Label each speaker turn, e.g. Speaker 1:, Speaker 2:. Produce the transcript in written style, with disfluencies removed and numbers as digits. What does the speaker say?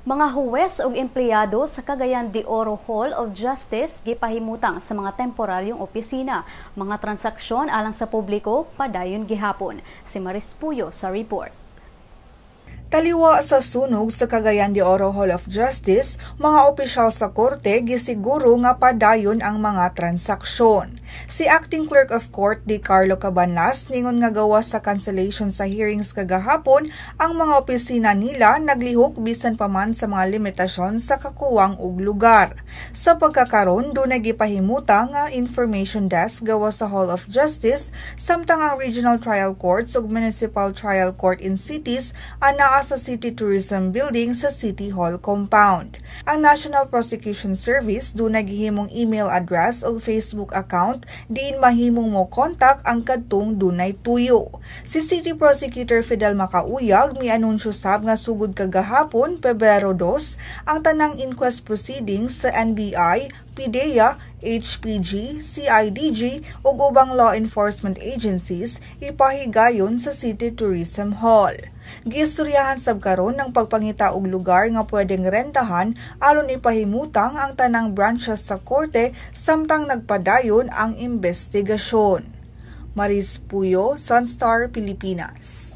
Speaker 1: Mga huwes ug empleyado sa Cagayan de Oro Hall of Justice gipahimutang sa mga temporaryong opisina. Mga transaksyon alang sa publiko padayon gihapon. Si Maris Puyo sa report.
Speaker 2: Taliwa sa sunog sa Cagayan de Oro Hall of Justice, mga opisyal sa korte gisiguro nga padayon ang mga transaksyon. Si Acting Clerk of Court Di Carlo Cabanlas ningon nga gawas sa cancellation sa hearings kagahapon, ang mga opisina nila naglihok bisan pa man sa mga limitasyon sa kakuwang og lugar. Sa pagkakaron, dunay gipahimutang nga information desk gawas sa Hall of Justice, samtang ang Regional Trial Courts ug Municipal Trial Court in cities anaa sa City Tourism Building sa City Hall compound. Ang National Prosecution Service dunay gihimong email address ug Facebook account diin mahimong mo contact ang kadtong dunay tuyo. Si City Prosecutor Fidel Macauyag mianunsyo sab nga sugod kagahapon, Pebrero 2, ang tanang inquest proceedings sa NBI, PDEA, HPG, CIDG ug ubang law enforcement agencies ipahigayon sa City Tourism Hall. Giistoryahan sab karon ng pagpangita og lugar nga pwedeng rentahan aron ipahimutang ang tanang branches sa korte samtang nagpadayon ang investigasyon. Maris Puyo, Sunstar Pilipinas.